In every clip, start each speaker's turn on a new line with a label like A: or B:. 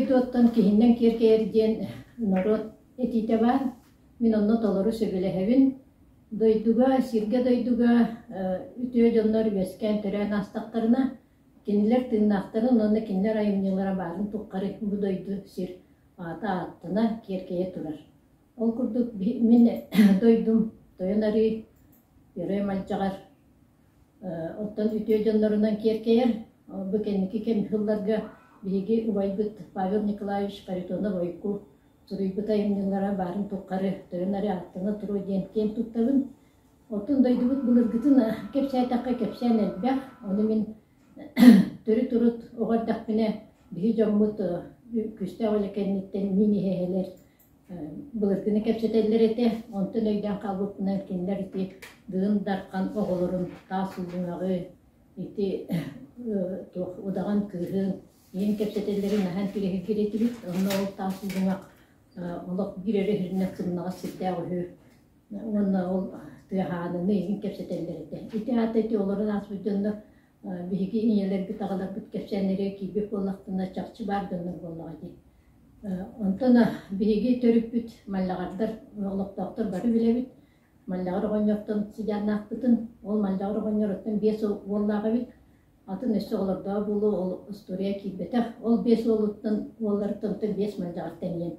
A: Сир-дойду оттон киһиннэн киэркэйэр диэн норуот этиитэ баар. Мин онно толору сөбүлэһэбин. Дойдуга, сиргэ-дойдуга үтүө дьоннор үөскээн-төрөөн аастахтарына, кинилэр тыыннаахтарын уонна кинилэр айымньылара баарын туххары бу дойду сир аата ааттана, киэркэйэ турар. Ол курдук мин дойдум Тойон Арыы, Өрөө Малдьаҕар Оттон үтүө дьоннорунан киэркэйэр. Бу кэнники кэм сылларга биһиги убайбыт Павел Николаевич Харитонов-Ойку суруйбут айымньылара баарын туххары тойон эрэ ааттана туруо диэн киэн туттабын. Оттон дойдубут былыргытын кэпсээтэххэ кэпсээн элбэх. Ону мин төрүт урут оҕо эрдэхпинэ биһи дьоммут күүстээх үлэ кэнниттэн миин иһэ-иһэлэр Былыргыны кэпсэтэллэр этэ, онтон өйдөөн хаалбыппынан кинилэр ити Дыгын Дархан оҕолорун таас уллуҥаҕы, ити туох удаҕан кыыһын ийэм кэпсэтэллэрин наһаа интириэһиргиир этибит. Онно ол таас уллуҥах олох биир эрэ иһиринэн сымнаҕас сирдээх үһү уонна ол тыаһааныны игин кэпсэтэллэр этэ. Ити аата ити олорон ааспыт дьоннор биһиги ийэлэрбит, аҕаларбыт кэпсээннэригэр киирбит буоллахтарына чахчы баар дьоннор буоллаҕа дии. Онтон биһиги төрүппүт Маллаҕардар, олохтоохтор бары билэбит. Маллаҕар оҕонньортон сыдьааннаахпытын, ол Маллаҕар оҕонньоруттан биэс уоллаах эбит. Атын өссө оҕолордоох буолуо, ол устуоруйа киирбэтэх. Ол биэс уолуттан, уолларыттан онтон биэс Малдьаҕартан иэн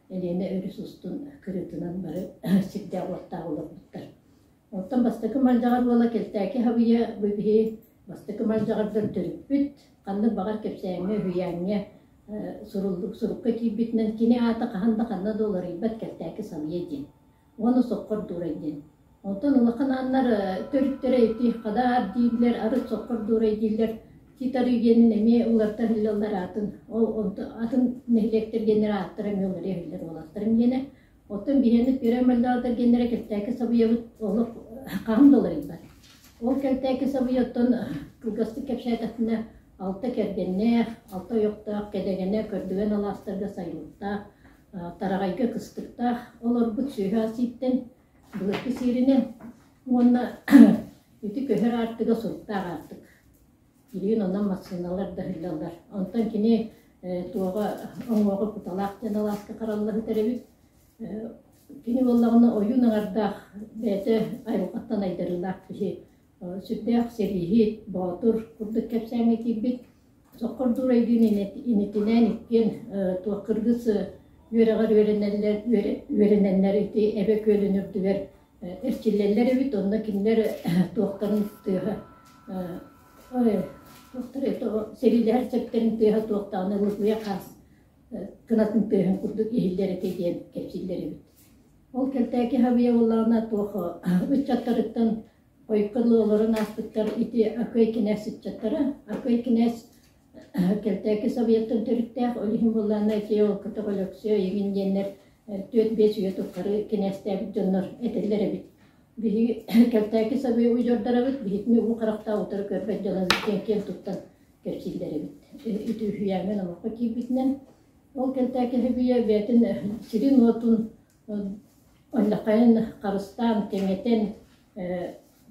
A: Элиэнэ өрүс устун кырыытынан бары сирдээх-уоттаах олорбуттар. Оттон бастакы Малдьаҕар уола Кэлтээки Хабыйа бу биһи бастакы Малдьаҕардар төрүппүт, ханнык баҕар кэпсээҥҥэ, үһүйээҥҥэ сурукка киирбитинэн кини аата хаһан да ханна да уларыйбат Кэлтээки Сабыйа диэн уонна Соххор Дуурай диэн. Онтон улахан ааннар төрүттэрэ ити Хадаар дииллэр, арыт Соххор Дуурай дииллэр, Титарыы диэнин эмиэ уларыта иһиллэллэр аатын. Ол онто атын нэһилиэктэр диэннэр ааттара эмиэ уларыйа иһиллэр уолаттарым диэнэ. Оттон биһиэнэ Пүрэ Мальдаҕатар диэннэрэ Кэлтээки Сабыйабыт олох хаһан да уларыйбат. Ол Кэлтээки Сабыйа оттон кылгастык кэпсээтэхпинэ алта кэргэннээх, алта ойохтоох, кэдэгэнэ, көрдүгэн алаастарга сайылыктаах, тараҕайга кыстыктаах олорбут сүөһү ас ииттэн былыргы сиэринэн уонна ити көһөр аартыга суруктаах аартык. Билигин онон массыыналар да ыһыллаллар. Онтон кини туоҕа оҥуоҕа куталаах диэн алааска харалла сытар эбит. Кини буоллаҕына ойуун аҥардаах бэйэтэ айылҕаттан айдарыылаах киһи сүрдээх сэрииһит, боотур курдук кэпсээҥҥэ киирбит. Соххордуур өйдүүн инитинээн иккиэн туох кыргыз үөрэҕэр үөрэнэллэр үөрэнэннэр ити Эбэ күөлүн үрдүгэр эрчиллэллэр эбит. Онно кинилэр туохтарын тыаһа сэриилэһэр сэптэрин тыаһа туохтаҕына лыпыйа хаас кынатын тыаһын курдук иһиллэр этэ диэн кэпсииллэр эбит. Ол Кэлтээки Хабыйа буоллаҕына туох ыччаттарыттан хойукка дылы олорон ааспыттар ити Акый кинээс ыччаттара. Акый кинээс Кэлтээки Сабыйаттан төрүттээх, ол иһин буоллаҕына ити ол Көтөх Өлөксөй игин диэннэр түөрт-биэс үйэ тухары кинээстээбит дьоннор этэллэр эбит. Биһиги Кэлтээки Сабыйа удьуордарабыт, биһитини уу харахтаах утары көрбөт дьон диэн киэн туттан кэпсииллэр эбит. Ити үһүйээҥҥэ номоххо киирбитинэн ол Кэлтээки Сабыйа бэйэтин сирин-уотун Онньахайын харыстаан, кэҥэтэн,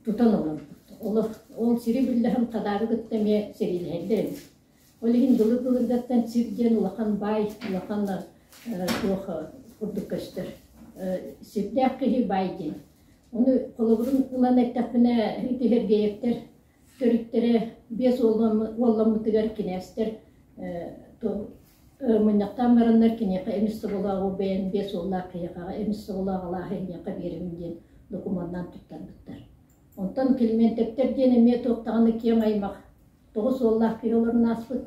A: тутан олорбут. Олох ол сири биллэһэн хадаары кытта эмиэ сэриилэһэллэр эбит. Ол иһин былыр-былыргаттан сир диэн улахан баай, улахан туох курдук көстөр. Сирдээх киһи баай диэн. Ону холобурун ылан эттэхпинэ, ити Сергеевтэр төрүттэрэ биэс уолламмытыгар кинээстэр мунньахтаан бараннар киниэхэ эмис соболоох уу бэйэн биэс уоллаах киһиэхэ эмис соболоох алааһы эһиэхэ биэрэбин диэн докумуоннаан туттарбыттар. Онтон Климентевтэр диэн эмиэ туох даҕаны киэҥ аймах тоҕус уоллаах киһи олорон ааспыт.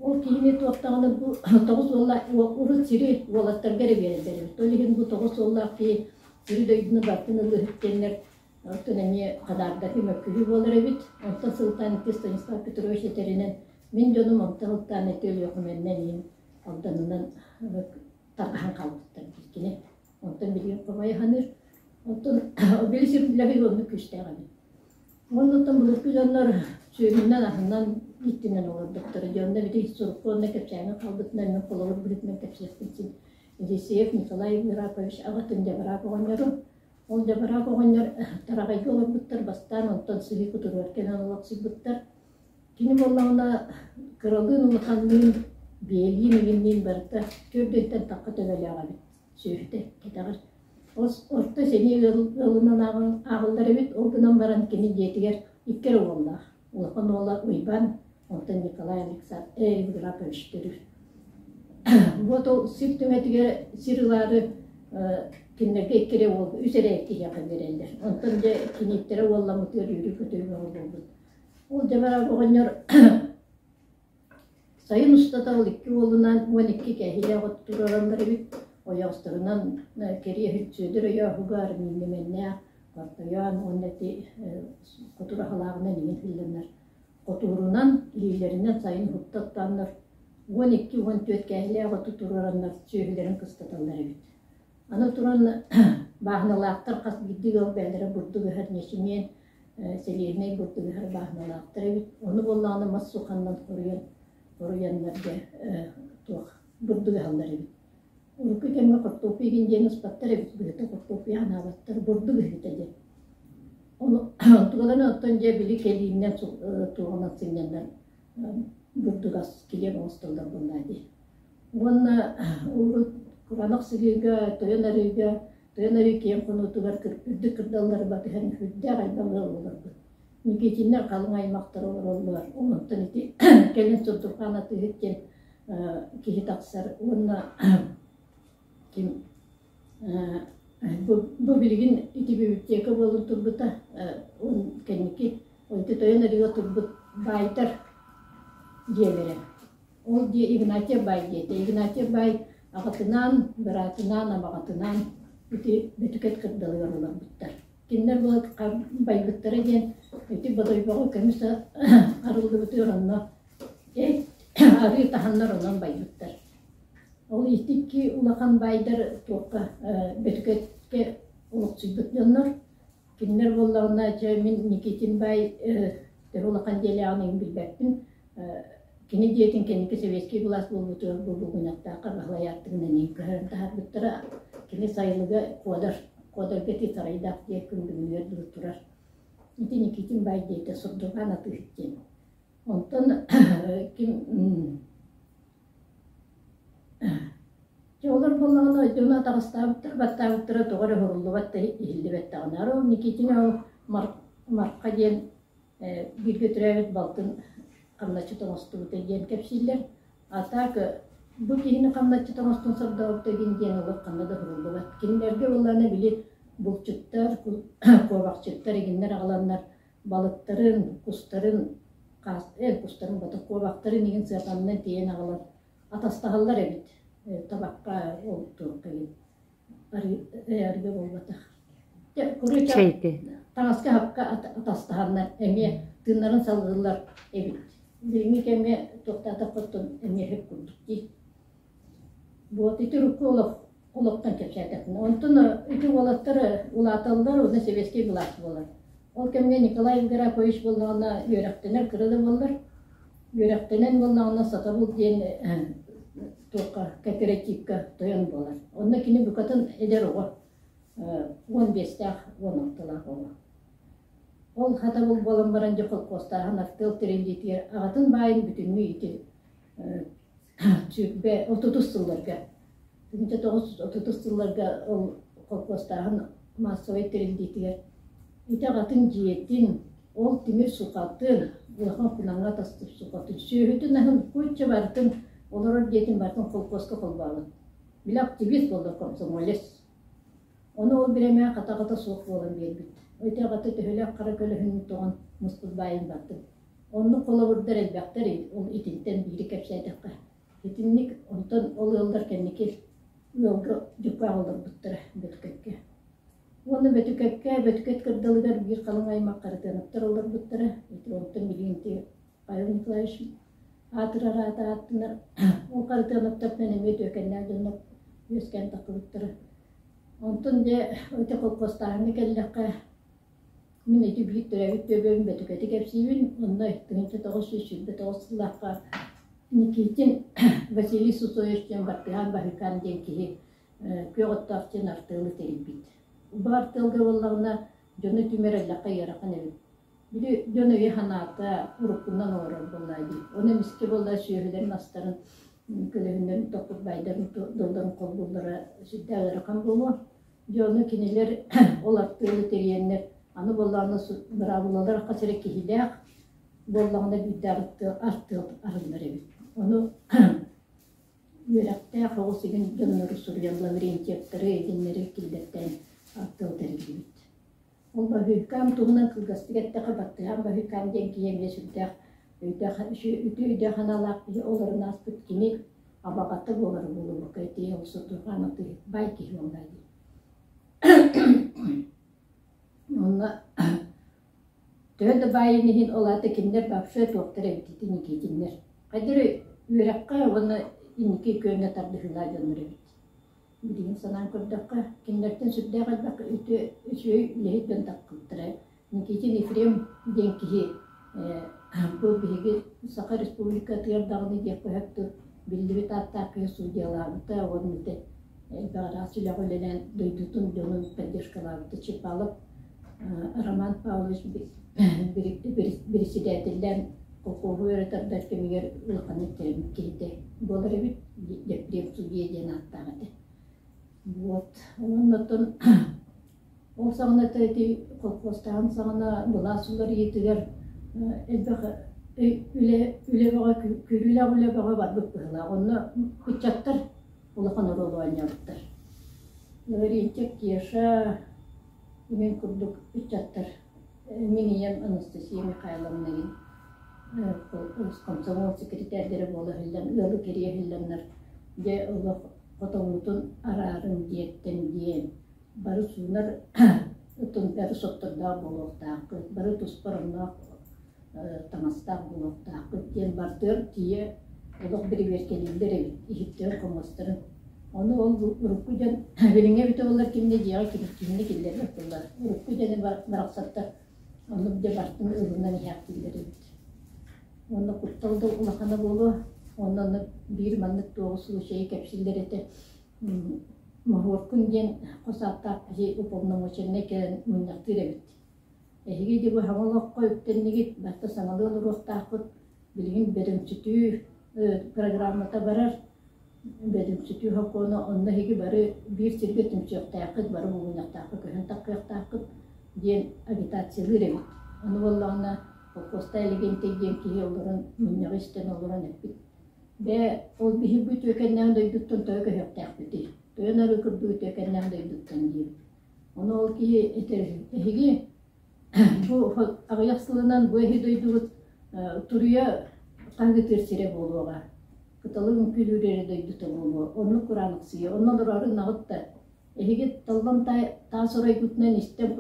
A: Ол киһини туох даҕаны бу тоҕус уоллаах урут сири уолаттарга эрэ биэрэллэр эбит. Ол иһин бу тоҕус уоллаах киһи сири дойдуну барытын ылыыһыт диэннэр Оттон эмиэ хадаардаһыы мөккүһүү буолар эбит. Онтон сылтаан ити Станислав Петрович этэринэн, мин дьонум онтон сылтаан ити Өлүөхүмэннэн иин Алданынан тарҕаһан хаалбыттар диир кини. Онтон билигин хомойо саныыр. Онтон били сирбилэһии оннук күүстээх эбит. Уонна оттон былыргы дьоннор сүөһүнэн аһынан ииттинэн олорбуттара. Дьэ онно били сурукка уонна кэпсээҥҥэ хаалбытынан мин холобур быһыытынан кэпсиэхпин син Елисеев Николай Мирапович аҕатын Дьабараап оҕонньору Ол Дьабараак оҕонньор Тараҕайга олорбуттар, бастаан онтон сыһыы кутуругар кэлэн олохсуйбуттар. Кини буоллаҕына кыралыын улаханныын Биэлиин игинниин барыта төрдүттэн тахха төбөлөөх эбит сүөһүтэ кэтэҕэр. Орто сэниэ ыалынан ааҕыллар эбит, ол гынан баран кини дьиэтигэр икки эрэ уоллаах. Улахан уола Уйбаан, онтон Николай Евграфович төрүүр. Вот ол сир түҥэтигэр сир ылаары кинилэргэ икки эрэ уол, үс эрэ киһиэхэ биэрэллэр. Онтон дьэ кинииттэрэ уолламмытыгар үөрүү-көтүү бөҕө буолбут. Ол дьабараак оҕонньор Сайын устата ол икки уолунаан 12 кээһилээх от туруораллар эбит, ойоҕосторунан кэриэһит Сүөдэр Ойооһугар Мииннэмэннээх Хортойоон уонна ити хотур аһылааҕынан иҥин сылланнар хотуурунан илиилэринэн сайын уһукта оттооннор 12-14 кээһилээх оту туруораннар сүөһүлэрин кыстаталлар эбит. Аны туран бааһыналаахтар хас биирдии ыал бэйэлэрэ бурдук ыһар ньэчимиэн сэлиэһинэй бурдугуһар бааһыналаахтар эбит. Ону буоллаҕына мас суханнан хоруйан хоруйаннарга туох бурдук ыһаллар эбит. Урукку кэмҥэ хортуоппуй игин диэн ыспаттар эбит, быһыта хортуоппуйу анаабаттар, бурдук ыһыыта диэн. Ону онтугаларын оттон дьэ били кэлииннэн туоҕунан сынньаннар бурдук ас килиэп оҥостоллор буоллаа дии. Уонна урут кураанах сыһыыга, тойон арыыга Тойон арыы киэҥ хонуутугар үрдүк кырдаллары батыһан сүрдээх элбэх ыал олорбут. Никитиннэр халыҥ аймахтар олороллор. Онтон ити кэлин Сурдурхаан атыыһыт диэн киһи тахсар уонна ким бу билигин ити библиотека буолан турбута кэнники ити Тойон арыыга турбут баайдар дьиэлэрэ. Ол дьиэ Игнатьев баай диэтэ. Игнатьев баай аҕатынаан, быраатынаан, абаҕатынаан ити Бөтүкэт кырдалыгар олорбуттар. Кинилэр була байбыттара диэн ити Бодойбоҕо көмүс арыллыбытыгар онно арыы таһаннар онон байбыттар. Ол ити икки улахан баайдар туохха Бөтүкэткэ олохсуйбут дьоннор. Кинилэр буоллаҕына, дьэ мин Никитин баай төһө улахан дьиэлээҕин иһин билбэппин. Кини дьиэтин кэнники сэбиэскэй былаас буолбутугар бу Булгунньахтаахха Баһылай ааттыгынан иһин көһөрөн таһаарбыттара. Кини сайылыга Куодар, Куодарга ити сарайдаах дьиэ күн бүгүнүгэр дылы турар. Ити Никитин баай дьиэтэ Сурдурҕаан атыыһыт диэн. Онтон ким Дьэ олор буоллаҕына дьону атаҕастаабыттар, баттаабыттара тоҕо эрэ уһуруллубат да иһиллибэт даҕаны. Арай ол Никитин ол Марха диэн бииргэ төрөөбүт балтын хамначчыт оҥостубута диэн кэпсииллэр. А так бу киһини хамначчыт оҥостон сордообута игин диэн олох ханна да уһуруллубат. Кинилэргэ буоллаҕына били булчуттар, куобахчыттар игиннэр аҕаланнар балыктарын, кустарын, кустарын батык куобахтарын игин сыарҕаннан тиэйэн аҕалан атастаһаллар эбит табакка ол туохха арыыга буолбатах таҥаска хапка атастаһаннар эмиэ тыыннарын салгыыллар эбит билиҥҥи кэмҥэ туохтаатахпыттан эмиэ сөп курдук дии вот ити урукку олох олохтон кэпсээтэхпинэ онтон ити уолаттар улааталлар уонна сэбиэскэй былаас буолар ол кэмҥэ Николай Евграфович буоллаҕына үөрэхтэнэр кыра да буоллар Үөрэхтэнэн буоллаҕына Сатабыл диэн туохха кооперативка тойон буолар. Онно кини букатын эдэр оҕо, 15-тээх, 16-лаах оҕо. Ол Хатабыл буолан баран дьэ холкуостааһын артыал тэриллиитигэр аҕатын баайын бүтүннүү ити сүүрбэ отутус сылларга 1930 сылларга ол холкуостааһын маассабай тэриллиитигэр ити аҕатын дьиэтин ол тимир сухатын улахан кунаҥҥа тастыбыт сухатын сүөһүтүн аһын кучча барытын олорор дьиэтин барытын холкуоска холбообут били активист буоллар комсомолец ону ол бириэмэҕэ хата-хата суох буолан биэрбит ити аҕата төһөлөөх хара көлөһүнүн тоҕон муспут баайын бардым оннук холобурдар элбэхтэр ол итинтэн биири кэпсээтэххэ Итинник онтон ол ыаллар кэнники ыалга дьуккаах олорбуттара Бөтүкэккэ. Уонна Бөтүкэккэ, Бөтүкэт кырдалыгар биир халыҥ аймах Харытыанаптар олорбуттара. Ити онтон билигин ити Павел Николаевич аатырар аата ааттанар. Ол Харытыанаптартан эмиэ үтүөкэннээх дьоннор үөскээн таххыбыттара. Онтон дьэ ити холкуостааһыҥҥа кэллэххэ Мин ити биир төрөөбүт түөбэбин Бөтүкэти кэпсиибин. Онно 1929 сыллаахха Никитин Василий Сусоевич диэн Бартыһаан Баһыыкаан диэн киһи күөх оттоох диэн артыалы тэрийбит. Бу артыалга буоллаҕына дьону түмэр эллэххэ ыарахан эбит. Били дьон өйө-санаата уруккунан олорор буоллаа дии. Ону эмискэ буолла сүөһүлэрин астарын Көлөһүннэрин тохпут баайдарын долларын холбууллара сүрдээх ыарахан буолуо. Дьэ ону кинилэр ол артыалы тэрийэннэр аны буоллаҕына быраабылалар хас эрэ киһилээх буоллаҕына биирдээх артыал арыллар эбит. Ону үөрэхтээх оҕус игин дьоннору суруйан Лаврентьевтары итиннэри киллэртээн артыал тэриллибит. Ол Баһыыкаан туһунан кылгастык эттэххэ, Баттыһаан Баһыыкаан диэн киһи эмиэ сүрдээх өйдөөх, үтүө өйдөөх аналаах киһи олорон ааспыт кини абаҕата буолар буолубукка ити ол сотурҕаан атыыһыт баай киһи буолла дии. Онно төһө да баайын иһин ол аата кинилэр вообще туохтар эбит ити Никитиннэр. Хайдары үөрэххэ уонна инники күөҥҥэ тардыһыылаах дьоннор эбит. Билигин санаан көрдөххө, кинилэртэн сүрдээх элбэх үтүө үчүгэй үлэһит дьон таххыбыттара. Никитин Ефрем диэн киһи бу биһиги Саха Республикатыгар даҕаны диэххэ сөп дуо, биллибит ааттаах киһи судьуйалаабыта уонна ити элбэх араас үлэҕэ үлэлээн дойдутун дьонун поддержкалаабыта. Чепалов Роман Павлович председателлээн колхоһу өрө тардар кэмигэр улаханнык тэрийбит киһитэ буолар эбит, Ефрем судьуйа диэн ааттаах этэ. Вот. Онон оттон ол саҕана ити колхозтааһын саҕана былаас уларыйыытыгар элбэх үлэ үлэ бөҕө күүрүүлээх үлэ бөҕө барбыт быһыылаах. Онно ыччаттар улахан оруолу оонньообуттар. Лаврентьев Кеша Мин курдук ыччаттар мин ийэм Анастасия Михайловна комсомол секретэрдэрэ буола иһиллэн, ыалы кэрийэ иһиллэннэр дьэ олох хотоҥҥутун араарыҥ диэттэн диэн бары суунар бары соттордоох буолуохтаахпыт, бары туспа оронноох таҥастаах буолуохтаахпыт диэн бардыар тиийэ олох бирибиэркэлииллэр эбит иһиттэрин-хомуостарын. Ону ол урукку дьон билиҥҥи эбитэ буоллар ким да дьиэҕэ киһини киллэрбэт буоллар. Урукку дьону барахсаттар оннук дьэ бартын ылынан иһээхтииллэр эбит. Уонна куттал да улахана буолуо. Уонна онно биир маннык туоҕу случайы кэпсииллэр этэ. Моһуоркун диэн хос ааттаах киһи уполномоченнай кэлэн мунньахтыыр эбит. Эһиги дьэ бу саҥа олоххо үктэннигит, барыта саҥалыы олоруохтааххыт. Билигин бөдөҥсүтүү программата барар. Бөдөҥсүтүү сокуона онно эһиги бары биир сиргэ түмсүөхтээххит, бары булунньахтаахха көһөн таххыахтааххыт диэн агитациялыыр эбит. Ону буоллаҕына холкуоста Легентэй диэн киһи олорон мунньаҕы истэн олорон эппит. Бээ, ол биһиги үтүөкэннээх дойдуттан тоҕо көһүөхтээхпитий? Тойон арыы курдук үтүөкэннээх дойдуттан диэбит. Ону ол киһи этэр эһиги бу аҕыйах сылынан бу эһи дойдубут туруйа хаһыытыыр сирэ буолуоҕа. Кыталык үҥкүүлүүр эрэ дойдута буолуо. Оннук кураанахсыйа. Онно олороору гынаҕыт да эһиги таллан таас оройгутунан истэн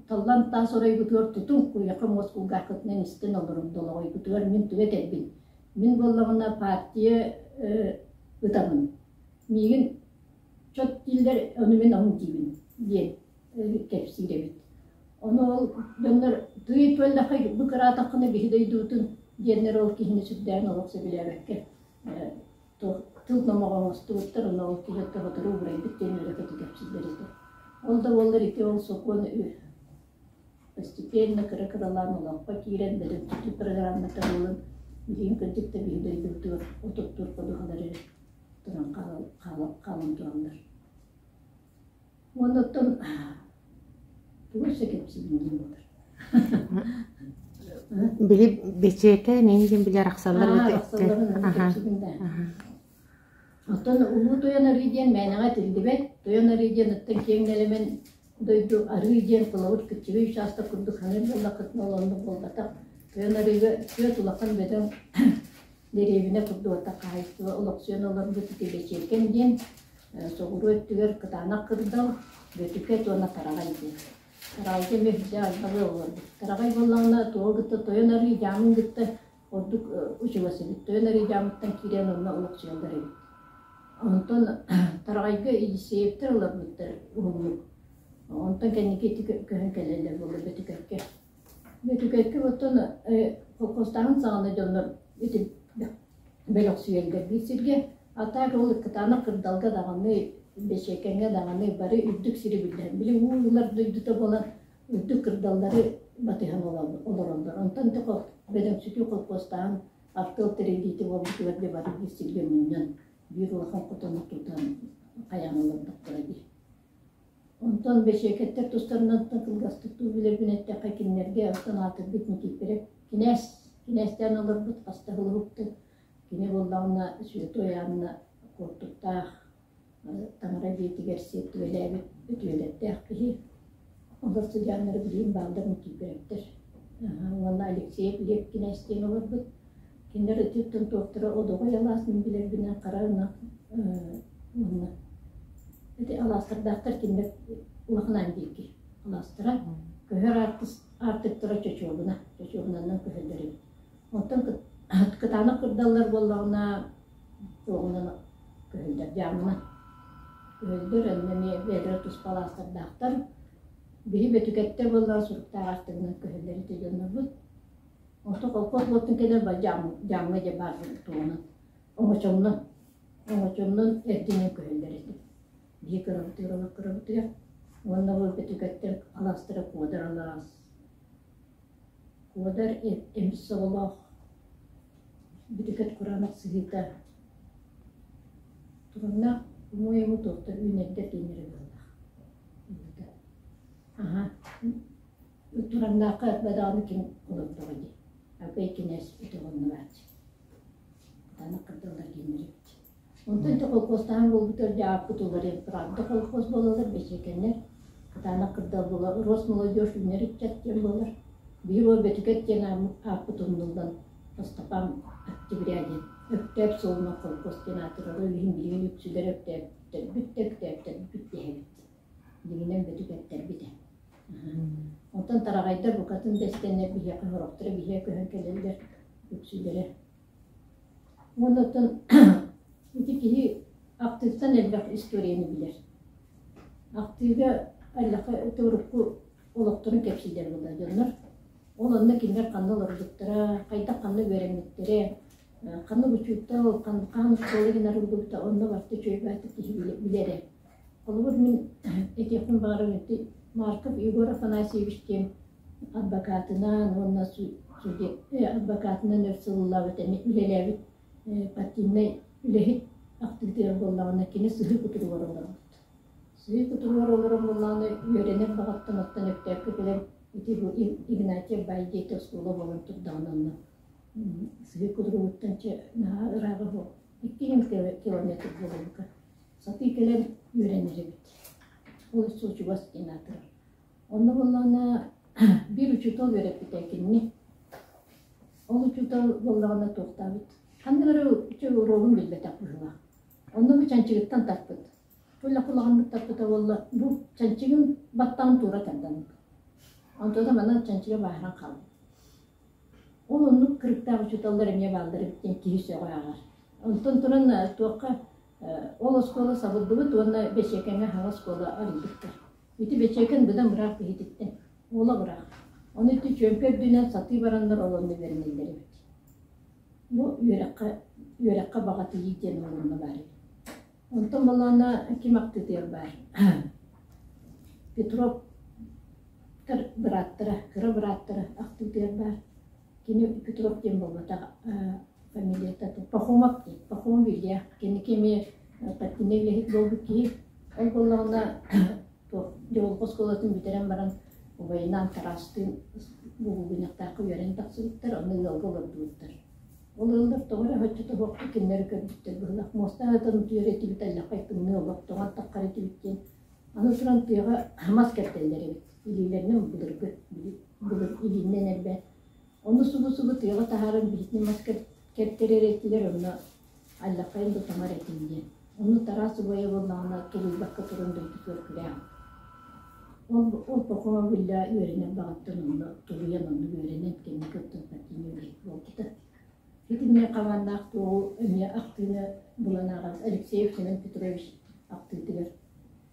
A: таллан таас оройгутугар тутуҥ куйаха муос кулгааххытынан истэн олоруҥ долоҕойгутугар мин тугу этэрбин. Мин буоллаҕына партия ытабын. Миигин чот дииллэр, ону мин оһун диибин диэн кэпсиир эбит. Ону ол дьоннор тыый туоллахха бу кыраатаххына биһи дойдубутун диэннэр ол киһини сүрдээн олох сөбүлээбэккэ тыл номоҕо оҥостубуттар, ону ол киһи сотору убурайбыт диэн үөрэ-көтө кэпсииллэр этэ. Ол да буоллар ити ол сокуон постепенно кыра-кыралаан олоххо киирэн бөдөҥсүтүү программата буолан билигин кырдьык да биһи дойдубутугар отуттуур ходуһалар эрэ туран хаалан тураллар. Уонна оттон тугу өссө кэпсиибин диэн буолар.
B: Били бэчиэкэ нин диэн били арахсаллар
A: Арахсалларын кэпсиибин да. Оттон Улуу Тойон арыы диэн мээнэҕэ этиллибэт. Тойон арыы диэн оттон киэҥ нэлэмэн дойду арыы диэн холобур кыччыгый учаастак курдук саныыр буоллаххытына ол оннук буолбатах. Тойон арыыга түөрт улахан бөдөҥ дэриэбинэ курдук ата хаһаайыстыба олохсуйан олорбут ити Бэчиэкэн диэн соҕуруу өттүгэр кытаанах кырдал, Бөтүкэт уонна Тараҕай диэн. Тараҕайга эмиэ сүрдээх элбэҕи олорбут. Тараҕай буоллаҕына туоҕу кытта тойон арыы дьаамын кытта ордук учугас эбит. Тойон арыы дьаамыттан киирэн онно олохсуйаллар эбит. Онтон Тараҕайга Елисеевтэр олорбуттар уһуннук. Онтон кэнники ити көһөн кэлэллэр буолла Бөтүкэккэ. Бөтүкэккэ оттон холкуостааһын саҕана дьоннор ити бөлөхсүйэллэр биир сиргэ. А так ол кытаанах кырдалга даҕаны, Бэчиэкэҥҥэ даҕаны бары үрдүк сири биллэр. Били уу ылар дойдута буолан үрдүк кырдаллары батыһан олороллор. Онтон ити бөдөҥсүтүү холкуостааһын Артыал тэриллиитэ буолбутугар дьэ бары биир сиргэ мунньан, биир улахан хотону тутан хайаан олордохторо дии. Онтон бэчиэкэттэр тустарынан кылгастык туу билэрбин эттэххэ, кинилэргэ оттон аатырбыт Никииппэрэп кинээс, кинээстээн олорбут хаста уһуктун. Кини буоллаҕына Святой Анна куортуктаах таҥара дьиэтигэр сиэртибэлээбит үтүөлэрдээх киһи. Олор сыдьааннара билигин бааллар Никииппэрэптэр. Уонна Алексеев Лев кинээс диэн олорбут. Кинилэр ытыттан туохтара одоҕой алаас мин билэрбинэн хара ынах уонна ити алаастардаахтар кинилэр улахан аан диэки алаастара. Көһөр аартыктара Чочуобуна, Чочуобунанан көһөллөр эбит. Оттон кытаанах кырдаллар буоллаҕына туоҕунан көһөллөр, дьаамынан көһөллөр, онно эмиэ бэйэлэрэ туспа алаастардаахтар. Биһи Бөтүкэттэр буоллаҕа суруктаах аартыгынан көһөллөр ити дьоннорбут. Онто колхоз буолтун кэннэ дьаамҥа дьэ баар туоҕунан оҥочоннон оҥочоннон эрдинэн көһөллөр этэ. Биһи кырабытыгар олох кырабытыгар уонна бу Бөтүкэттэр алаастара Куодар алаас. Куодар эмис сололоох Бөтүкэт кураанах сыһыыта Тураннаах по-моему туохтар үүнэрдэр диэннэрэ быһыылаах. Аха. Тураннаахха бадаҕаны ким олордоҕо дии. Аргый кинээс өтөҕөннө бааччы. Кытаанах кырдаллар диэннэр эбит. Онтон ити холкуостаһан буолбутар дьэ ааппыт уларыйан Правда колхоз буолаллар, бэчиэкэннэр. Кытаанах кырдал буолар, Росмолодежь үүнэр ыччат диэн буолар. Биир уол Бөтүкэт диэн ааппыт умнуллан Остапан Октября диэн Өктөөп суолунан холкуос диэн аатырар. Ол иһин билигин үксүлэр Өктөөптөрбүт да Өктөөптөрбүт дэһэбит. Дьиҥинэн Бөтүкэттэрбит ээ. Онтон тараҕайдар букатын да истэннэр биһиэхэ сорохторо биһиэхэ көһөн кэлэллэр үксүлэрэ. Уонна оттон ити киһи ахтыыттан элбэх историяны билэр. Ахтыыга элбэх урукку олохторун кэпсииллэр буолла дьоннор. Ол онно кинилэр ханна олорбуттара, хайдах ханна үөрэммиттэрэ, ханнык учуутал, хаһан оскуола гынар ылбыта, онно барыта үчүгэй баҕайытык киһи билэрэ. Холобур, мин этиэхпин баҕарабын ити Марков Егор Афанасьевич диэн адвокатынан уонна адвокатынан өр сыллаабыт эмиэ үлэлээбит партийнай үлэһит ахтыытыгар буоллаҕына кини сыһыы кутуругар олорбут. Сыһыы кутуругар олорон буоллаҕына үөрэнэр баҕаттан оттон Өктөөпкө кэлэн ити бу Игнатьев баай диэки оскуола буолан турдаҕына онно сыһыы кутуругуттан чэ наһаа ырааҕа суох 2 километр буолбута. Сатыы кэлэн үөрэнэр эбит. Ол өссө чугас диэн аатырар. Онно буоллаҕына биир учуутал үөрэппитэ кинини. Ол учуутал буоллаҕына туохтаабыт. Ханнык эрэ уруогун билбэтэх быһыылаах. Онно бу чанчыгыттан тарпыт. Тула кулаҕаннык тарпыта буолла, бу чанчыгын баттаҕын туура тардан. Онтон манан чанчыга бааһыран хаалбыт. Ол оннук кырыктаах учууталлар эмиэ бааллар эбит диэн киһи сөҕө ааҕар. Онтон туран туохха ол оскуола сабыллыбыт уонна Бэчиэкэҥҥэ саҥа оскуола арыйбыттар. Ити Бэчиэкэн быдан быраах киһититтэн, уола быраах. Ону ити чүөмпэ үрдүнэн сатыы бараннар ол онно үөрэнэллэр эбит. Бу үөрэххэ үөрэххэ баҕатыйыы диэн ол онно баар эбит. Онтон балаана ким ахтыытыгар баар Петров бырааттара, кыра бырааттара ахтыытыгар баар. Кини Петров диэн буолбатах, фамилията Пахомов диэн, Пахомов Илья. Кэнники эмиэ партийнай үлэһит буолбут киһи. Ол буоллаҕына туох Дьолго оскуолатын бүтэрэн баран убайынаан Тарастыын Булгунньахтаахха үөрэн тахсыбыттар, онно ыалга олордубуттар. Ол ыаллар тоҕо эрэ соччото суохтук кинилэри көрбүттэр быһыылаах. Муостаах ытан утуйар этибит, аллахай тымныы олох тоҥон таххар этибит диэн. Аны туран тыаҕа мас кэрдэллэр эбит. Илиилэринэн былыргы, былыр илиинэн эрбээн. Ону субу-субу тыаҕа таһааран биһитини мас кэртэрэр этилэр, онно аллахайын да тоҥор этим диэн. Ону Тараас убайа буоллаҕына тулуйбакка туран дойдутугар күрээн. Ол ол Пахома биллэ үөрэнэр баҕаттан онно тулуйан оннук үөрэнэн кэнники оттон партийнай үлэһит буолбута. Итиннэ хабааннаах туоҕу эмиэ ахтыыны булан ааҕан Алексеев Семен Петрович ахтыытыгар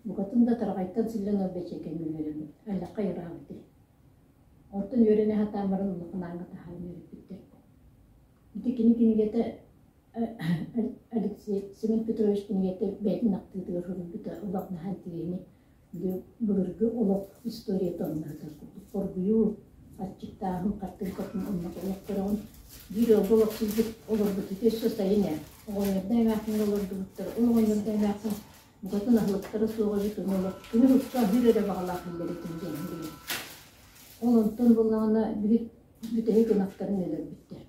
A: букатын да тараҕайтан сыллан ол бэчиэкэҥҥэ үөрэммит, аллахха ыраабыт Онтон үөрэнэ сатаан баран улахан ааҥҥа таһааран үөрэппиттэр. Ити кини кинигэтэ Алексей Семен Петрович кинигэтэ бэйэтин ахтыытыгар суруйбута олох наһаа интириэһинэй. Былыргы олох историята онно сытар курдук. Хоргуйуу, Аччыктааһын хартыынкатын онно олохтороҕун. Биир ыалга олохсуйбут олорбут ити өссө сайын ээ. Оҕонньордоох эмээхсин олордубуттар. Ол оҕонньордоох эмээхсин букатын аһылыктара суох эбит, ону олох күнү букка аһыыр эрэ баҕалаах иһиллэр этим диэн билигин. Ол онтон буоллаҕына били бүтэһик ынахтарын өлөрбүттэр.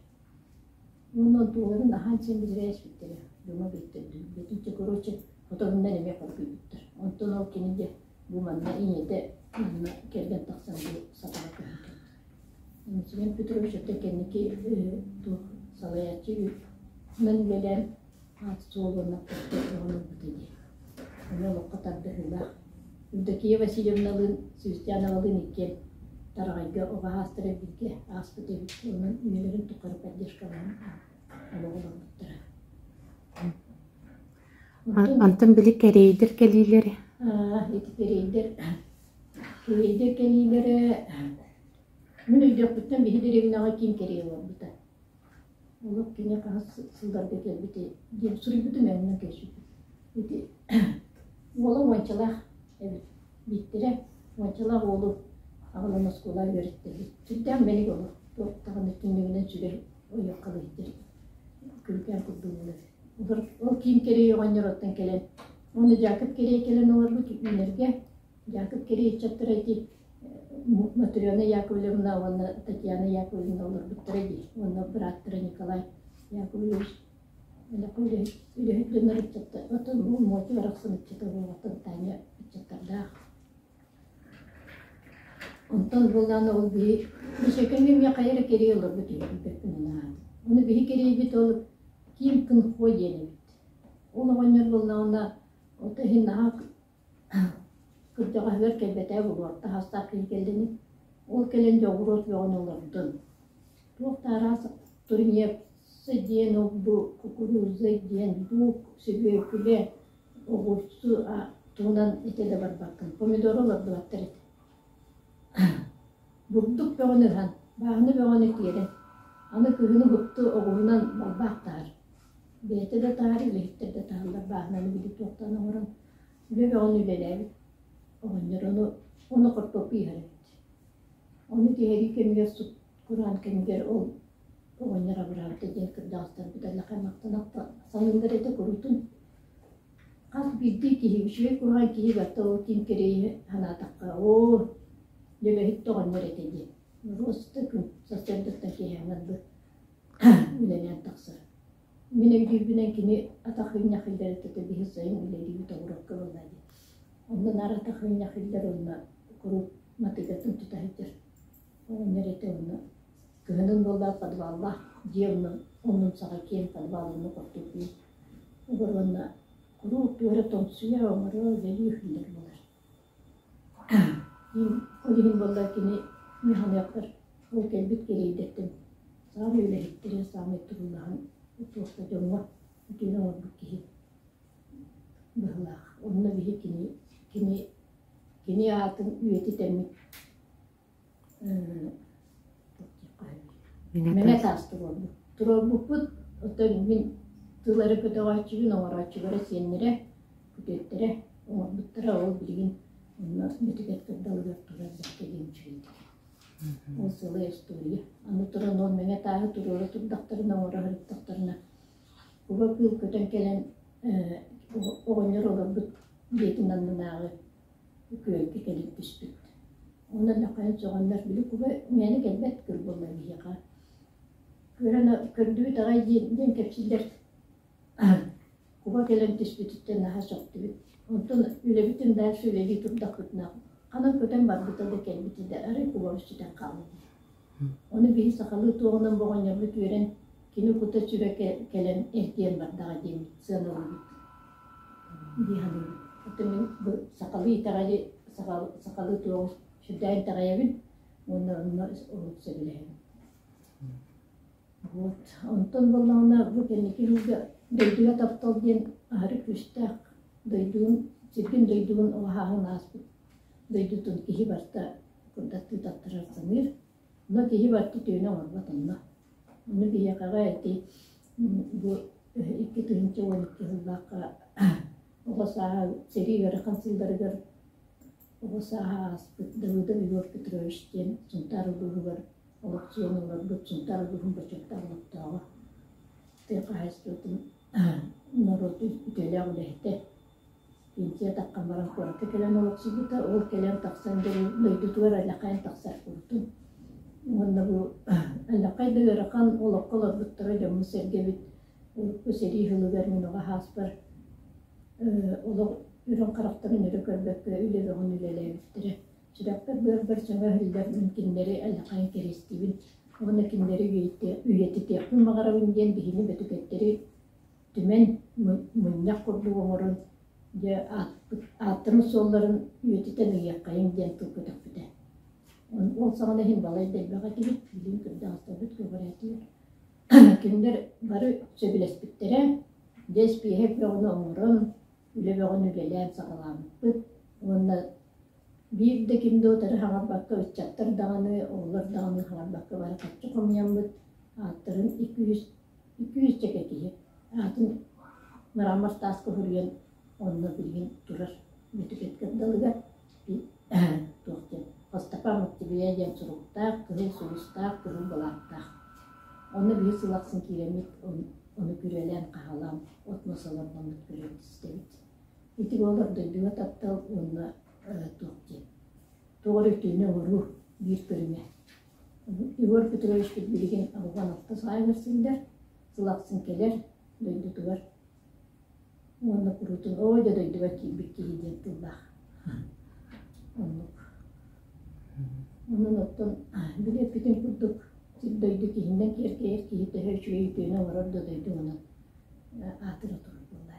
A: Уонна онтуларын аһаан сиэн бүтэрэ испиттэрэ. Дьоно бүттэрдибит. Короче, хотонунан эмиэ хоргуйбуттар. Онтон ол кини дьэ бу манна ийэтэ манна кэргэн тахсан бу сатаҕа көһөн кэлбит. Семен Петрович оттон кэнники туох салайааччы үбүнэн үлэлээн аат суол уонна оҕону ылбыта дии. Ону олоххо тардыһыылаах. Евдокия Васильевналыын Севастьяновалыын иккиэн Тараҕайга оҕо аастара бииргэ ааспыт эбит. Онон үйэлэрин тухары поддержкалаан олоҕу олорбуттара.
B: Онтон били кэриэйдэр кэлиилэрэ?
A: Ити кэриэйдэр кэриэйдэр кэлиилэрэ мин өйдүөхпүттэн биһи дэриэбинэҕэ ким кэриэй олорбута. Олох кини хаһыс сылларга кэлбитий диэн суруйбутум ээ, онно кэлсибит. Ити уола уончалаах эбит. Бииттэрэ уончалаах уолу аҕалан оскуола үөрэттэрбит. Сүрдээх мэник олох, туох даҕаны түннүгүнэн сүгэр ойох халыйдыр. Күлүкээн курдук уол эбит. Олор ол киин кэриэй оҕонньор оттон кэлэн, уонна Дьаакып кэриэй кэлэн олорбут үүнэргэ Дьаакып кэриэй ыччаттара ити Матрена Яковлевна уонна Татьяна Яковлевна олорбуттара дии уонна бырааттара Николай Яковлевич үлэһит үлэһит дьоннор ыччаттар оттон Мотя барахсан ыччата буолуоттан Таня ыччаттардаах. Онтон буоллаҕына ол биһи Бишекэҥҥэ эмиэ хайа эрэ кэриэй олорбут үһү билбэппин ону аатын. Ону биһи кэриэйбит ол Ким Кын Хо диэн эбит. Ол оҕонньор буоллаҕына ото иһин наһаа Кырдьаҕаһыгар кэлбэтэ буолуо, таһаастаах киһи кэллини. Ол кэлэн дьоҕуруот бөҕөнү олордун. Туох да араас турнепсы диэн ол-бу кукуруза диэн луук, сүбүөкүлэ, оҕурсу туһунан этэ да барбаккын. Помидору олордубаттар этэ. Бурдук бөҕөнү ыһан, бааһына бөҕөнү тиэрэн, аны күһүнү уһукту оҕуһунан балбаах таһар. Бэйэтэ да таһар, үлэһиттэр да таһаллар бааһынаны били туохтаан оҥорон Үлэ бөҕөнү үлэлээбит оҕонньор ону ону хортуоппуй иһэр эбит. Ону түһэрии кэмигэр сут кураан кэмигэр ол оҕонньор абыраабыта диэн кырдьаҕастарбыт аллахай махтана саныыллар этэ куруутун. Хас биирдии киһи үчүгэй куһаҕан киһи барыта ол ким кэриэһи санаатахха оо дьөлөһүт да оҕонньор этэ диэн. Роста күн сарсыардаттан киэһээҥҥэ дылы үлэлээн тахсар. Мин өйдүүрбүнэн кини атах ыынньах иллэрэ биһи сайын үлэлиибит оҕуруокка буолла дии. Онно наар атах ыынньах иллэр уонна куруук матыгатын тута сылдьар. Оҕонньор этэ онно кыһынын буоллар подваллаах дьиэ оннун оннун саҕа киэҥ подвал оннук ортотугар угар уонна куруук тугу эрэ тоҥсуйа оҥоро үлэлии иһиллэр буолар. Ол иһин буолла кини мин саныахпар ол кэлбит кэриэйдэртэн саамай үлэһиттэрэ, саамай туруулаһан туох да дьоҥҥо үтүөнү оҥорбут киһи быһыылаах. Онно биһи кини кини кини аатын үйэтитэммит Мэҥэ таас туруорбут. Туруорбуппут, оттон мин тыл эрэ көтөҕөөччүбүн, оҥорооччулара сиэннэрэ, күтүөттэрэ оҥорбуттара, ол билигин онно Бөтүкэт кырдалыгар турар бэркэ диэн үчүгэйдик. Ол сылай остуоруйа. Аны туран ол мэҥэ тааһы туруора турдахтарына, оҥоро сырыттахтарына, куба кыыл көтөн кэлэн оҕонньор олорбут дьиэтин аннынааҕы күөлгэ кэлин түспүт. Онон нахайын сөҕөннөр, били куба мээнэ кэлбэт кыр буолла биһиэхэ. Көрөн көрдүбүт аҕай диэн, диэн кэпсииллэр. Куба кэлэн түспүтүттэн наһаа сөхтүбүт. Онтон үлэбитин дальше үлэлии турдахпытына, ханан көтөн барбыта да кэлбитэ да арай кубабыт сүтэн хаалла дии. Ону биһи сахалыы туоҕунан боҕонньорбут үөрэн, кини кута-сүрэ кэлэн эргийэн бардаҕа диэммит сыаналыыбыт дии саныыбын. Оттон мин бу сахалыы итэҕэли, сахалыы туоҕу сүрдээх итэҕэйэбин уонна онно олус сөбүлэһэбин. Вот. Онтон буоллаҕына бу кэнники сылга дойдуга таптал диэн аһары күүстээх дойдугун, сиргин-дойдугун оҕоһааһын ааспыт дойдутун киһи барыта курдаттыы таттарар саныыр. Но киһи барыта үтүөнү оҥорбот онно. Ону биһиэхэҕэ ити бу 2012 сыллаахха оҕо сааһа сэрии ыарахан сылларыгар Оҕо сааһа ааспыт Давыдов Егор Петрович диэн Сунтаар улууһугар олохсуйан олорбут Сунтаар улууһун бочуоттаах олохтооҕо, тыа хаһаайыстыбатын норуот үтүөлээх үлэһитэ. Пенсия таххан баран куоракка кэлэн олохсуйбута, ол кэлэн тахсан дойдутугар аллахайын тахсар курдук. Уонна бу аллахай да ыарахан олоххо олорбуттара дьоммут-сэргэбит урукку сэрии сылыгар мин оҕо сааспар олох үрүҥ харахтарын өрө көрбөккө үлэ бөҕөнү үлэлээбиттэрэ. Сүрэхпэр-быарбар сөҥө иһиллэр мин кинилэри аллахайын кэриэстиибин уонна кинилэри үйэтитиэхпин баҕарабын диэн биһини бөтүкэттэри түмэн мунньах курдук оҥорон дьэ ааттарын-суолларын үйэтитэн ыйыаххайыҥ диэн тыл көтөхпүтэ. Ол саҕана иһин балай да элбэх этибит, билигин кырдьаҕастарбыт көҕүрээтилэр. Кинилэр бары сөбүлэспиттэрэ, дьэ испииһэк бөҕөнү оҥорон, үлэ бөҕөнү үлэлээн саҕалаабыппыт уонна биир да ким да утары хаҥарбакка ыччаттар даҕаны, оҕолор даҕаны хаҥарбакка бары харчы хомуйаммыт ааттарын 200 200 киһи аатын мрамор тааска суруйан онно билигин турар Бөтүкэт кырдалыгар туох диэн «Хостопам октября» диэн суруктаах, кыһыл сулустаах, кыһыл былааттаах. Онно биһи сыл ахсын киирэммит ону күрүөлээн хаһалаан от-мас олордоммут көрөбүт истэбит. Ити буолар дойдуга таптал уонна туох диэн туох эрэ үтүөнү оҥоруу биир көрүҥэ. Егор Петровичпыт билигин 86 сааһыгар сылдьар, сыл ахсын кэлэр дойдутугар уонна куруутун оо дьэ дойдубар киирбит киһи диэн тыллаах. Оннук. Онон оттон били эппитим курдук сир-дойду киһиннэн киэркэйэр киһи төһө үчүгэй үтүөнү оҥорор да дойду онон аатыра турар буоллаа.